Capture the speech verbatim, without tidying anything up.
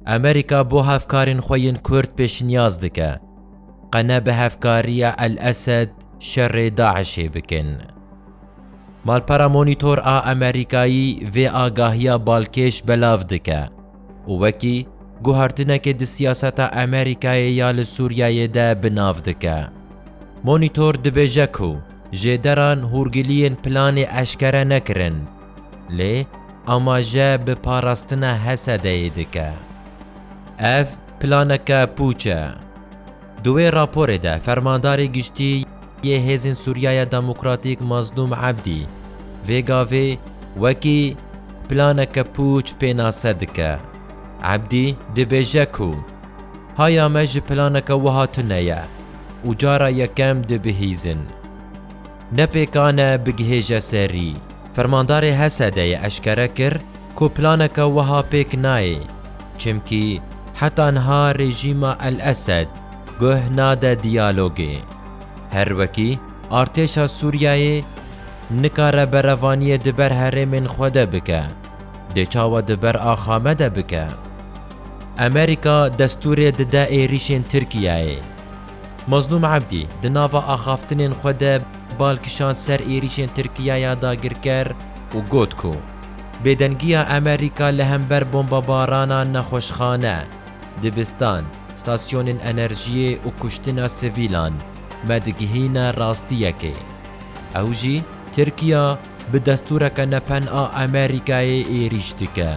Amerîka bo hevkarên xwe yên Kurd pêşniyaz dike, qe ne bi hevkariya El Esed şerê DAIŞê bikin. Malpera Monitor a Amerîkayî vê agahiya balkêş belav dike û wekî guhartinekê di siyaseta Amerîkayê ya li Sûriyeyê de bi nav dike. Monitor dibêje ku jêderan hûrgiliyên planê eşkere nekirin, lê amaje bi parastina Hesedeyê dike. Ev planeke pûç e. Di wê raporê de Fermandarê Giştî yê Hêzên Sûriyeya Demokratîk Mazlûm Ebdî vê gavê wekî planeke pûç pênase dike. Ebdî dibêje ku haya me ji planeke wiha tune ye û cara yekem dibihîzin. Ne pêkan e bigihêje serî. Fermandarê Hesedeyê eşkere kir ku planeke wiha pêk nayê, çimkî heta niha rejîma El Esed guh nade diyalogê. Her wekî artêşa Sûriyeyê nikare berevaniyê di ber herêmên xwe de bike, dê çawa di ber axa me de bike? Amerîka destûrê dide êrîşên Tirkiyeyê. Mazlûm Ebdî di nava axaftinên xwe de bal kişand ser êrîşên Tirkiyeya dagirker û got ku bêdengiya Amerîka li hember bombebarana nexweşxane, dibistan, stasyonên enerjiyê û kuştina sivîlan me digihîne rastiyekê. Ew jî Tirkiya bi destûreke nepen a Amerîkayê êrîş dike.